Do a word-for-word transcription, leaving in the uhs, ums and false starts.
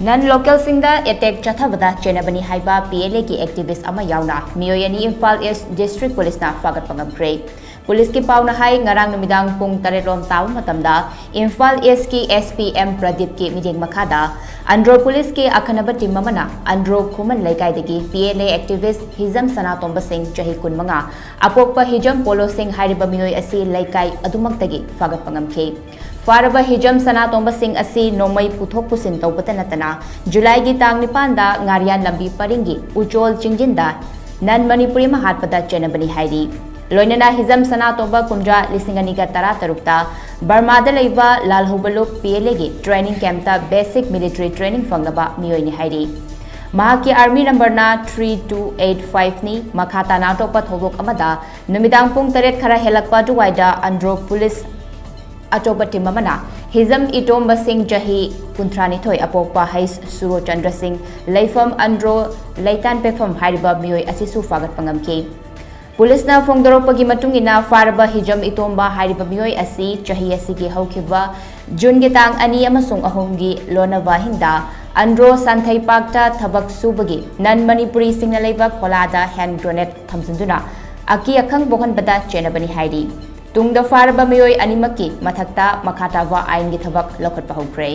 ꯅꯟ ꯂꯣꯀꯦꯜꯁꯤꯡꯗ attack ꯆꯠꯊꯕꯗ ꯆꯦꯟꯅꯕꯅꯤ ꯍꯥꯏꯕ P L ꯑꯦꯒꯤ ꯑꯦꯛꯇꯤꯚꯤꯁ꯭ꯠ ꯑꯃ ꯌꯥꯎꯅ ꯃꯤꯑꯣꯏ ꯑꯅꯤ ꯏꯝꯐꯥꯜ ꯏꯁ꯭ꯠ ꯗꯤꯁ꯭ꯇ꯭ꯔꯤꯛ ꯄꯨꯂꯤꯁꯅ ꯐꯥꯒꯠꯄ ꯉꯝꯈ꯭ꯔꯦ꯫ ꯄꯨꯂꯤꯁꯀꯤ ꯄꯥꯎꯅ ꯍꯥꯏ, ꯉꯔꯥꯡ ꯅꯨꯃꯤꯗꯥꯡ ꯄꯨꯡ ꯇꯔꯦꯠ ꯔꯣꯝ ꯇꯥꯕ ꯃꯇꯝꯗ ꯏꯝꯐꯥꯜ ꯏꯁ꯭ꯠꯀꯤ ꯑꯦꯁ ꯄꯤ ꯑꯦꯝ ꯄ꯭ꯔꯗꯤꯞꯀꯤ ꯃꯤꯠꯌꯦꯡ ꯃꯈꯥꯗ ꯑꯟꯗ꯭ꯔꯣ ꯄꯨꯂꯤꯁꯀꯤ ꯑꯈꯟꯅꯕ ꯇꯤꯝ ꯑꯃꯅ ꯑꯟꯗ꯭ꯔꯣ ꯈꯨꯃꯟ ꯂꯩꯀꯥꯏꯗꯒꯤ ꯄꯤ ꯑꯦꯜ ꯑꯦ ꯑꯦꯛꯇꯤꯚꯤꯁ꯭ꯠ ꯍꯤꯖꯝ ꯁꯅꯥꯇꯣꯝꯕ ꯁꯤꯡ, ꯆꯍꯤ ꯀꯨꯟꯃꯉꯥ, ꯑꯄꯣꯛꯄ ꯍꯤꯖꯝ ꯄꯣꯂꯣ ꯁꯤꯡ ꯍꯥꯏꯔꯤꯕ ꯃꯤꯑꯣꯏ ꯑꯁꯤ ꯂꯩꯀꯥꯏ ꯑꯗꯨꯃꯛꯇꯒꯤ ꯐꯥꯒꯠꯄ ꯉꯝꯈꯤ꯫ ꯐꯥꯔꯕ ꯍꯤꯖꯝ ꯁꯅꯥꯇꯣꯝꯕ ꯁꯤꯡ ꯑꯁꯤ ꯅꯣꯡꯃꯩ ꯄꯨꯊꯣꯛ ꯄꯨꯁꯤꯟ ꯇꯧꯕꯇ ꯅꯠꯇꯅ ꯖꯨꯂꯥꯏꯒꯤ ꯇꯥꯡ ꯅꯤꯄꯥꯟꯗ ꯉꯥꯔꯤꯌꯥꯟ ꯂꯝꯕꯤ ꯄꯔꯤꯡꯒꯤ ꯎꯆꯣꯜ ꯆꯤꯡꯖꯤꯟꯗ ꯅꯟ ꯃꯅꯤꯄꯨꯔꯤ ꯑꯃ ꯍꯥꯠꯄꯗ ꯆꯦꯟꯅꯕꯅꯤ ꯍꯥꯏꯔꯤ꯫ ꯂꯣꯏꯅꯅ ꯍꯤꯖꯝ ꯁꯅꯥꯇꯣꯝꯕ ꯀꯨꯝꯖꯥ ꯂꯤꯁꯤꯡ ꯑꯅꯤꯒ ꯇꯔꯥꯇꯔꯨꯛꯇ ꯕꯔꯃꯥꯗ ꯂꯩꯕ ꯂꯥꯜꯍꯧꯕ ꯂꯨꯞ ꯄꯤ ꯑꯦꯜ ꯑꯦꯒꯤ ꯇ꯭ꯔꯦꯅꯤꯡ ꯀꯦꯝꯞꯇ ꯕꯦꯁꯤꯛ ꯃꯤꯂꯤꯇꯔꯤ ꯇ꯭ꯔꯦꯅꯤꯡ ꯐꯪꯂꯕ ꯃꯤꯑꯣꯏꯅꯤ ꯍꯥꯏꯔꯤ꯫ ꯃꯍꯥꯛꯀꯤ ꯑꯥꯔꯃꯤ ꯅꯝꯕꯔꯅ ꯊ꯭ꯔꯤ ꯇꯨ ꯑꯩꯠ ꯐꯥꯏꯚꯅꯤ꯫ ꯃꯈꯥ ꯇꯥꯅ ꯑꯇꯣꯞꯄ ꯊꯧꯗꯣꯛ ꯑꯃꯗ ꯅꯨꯃꯤꯗꯥꯡ ꯄꯨꯡ ꯇꯔꯦꯠ ꯈꯔ ꯍꯦꯜꯂꯛꯄ ꯑꯗꯨꯋꯥꯏꯗ ꯑꯟꯗ꯭ꯔꯣ ꯄꯨꯂꯤꯁ ꯑꯆꯧꯕ ꯇꯤꯝ ꯑꯃꯅ ꯍꯤꯖꯝ ꯏꯇꯣꯝꯕ ꯁꯤꯡ, ꯆꯍꯤ ꯀꯨꯟꯊ꯭ꯔꯥꯅꯤꯊꯣꯏ, ꯑꯄꯣꯛꯄ ꯍꯩꯁ ꯁꯨꯔꯣꯆꯟꯗ꯭ꯔ ꯁꯤꯡ, ꯂꯩꯐꯝ ꯑꯟꯗ꯭ꯔꯣ ꯂꯩꯇꯥꯟ ꯄꯦꯐꯝ ꯍꯥꯏꯔꯤꯕ ꯃꯤꯑꯣꯏ ꯑꯁꯤꯁꯨ ꯐꯥꯒꯠꯄ ꯉꯝꯈꯤ꯫ ꯄꯨꯂꯤꯁꯅ ꯐꯣꯡꯗꯣꯔꯛꯄꯒꯤ ꯃꯇꯨꯡ ꯏꯟꯅ, ꯐꯥꯔꯕ ꯍꯤꯖꯝ ꯏꯇꯣꯝꯕ ꯍꯥꯏꯔꯤꯕ ꯃꯤꯑꯣꯏ ꯑꯁꯤ ꯆꯍꯤ ꯑꯁꯤꯒꯤ ꯍꯧꯈꯤꯕ ꯖꯨꯟꯒꯤ ꯇꯥꯡ ꯑꯅꯤ ꯑꯃꯁꯨꯡ ꯑꯍꯨꯝꯒꯤ ꯂꯣꯟꯅꯕ ꯑꯍꯤꯡꯗ ꯑꯟꯗ꯭ꯔꯣ ꯁꯟꯊꯩ ꯄꯥꯛꯇ ꯊꯕꯛ ꯁꯨꯕꯒꯤ ꯅꯟ ꯃꯅꯤꯄꯨꯔꯤꯁꯤꯡꯅ ꯂꯩꯕ ꯈꯣꯂꯥꯗ ꯍꯦꯟ ꯒ꯭ꯔꯦꯅꯦꯗ ꯊꯝꯖꯤꯟꯗꯨꯅ ꯑꯀꯤ ꯑꯈꯪ ꯄꯣꯛꯍꯟꯕꯗ ꯆꯦꯟꯅꯕꯅꯤ ꯍꯥꯏꯔꯤ꯫ ꯇꯨꯡꯗ ꯐꯥꯔꯕ ꯃꯤꯑꯣꯏ ꯑꯅꯤꯃꯛꯀꯤ ꯃꯊꯛꯇ ꯃꯈꯥ ꯇꯥꯕ ꯑꯥꯏꯟꯒꯤ ꯊꯕꯛ ꯂꯧꯈꯠꯄ ꯍꯧꯈ꯭ꯔꯦ꯫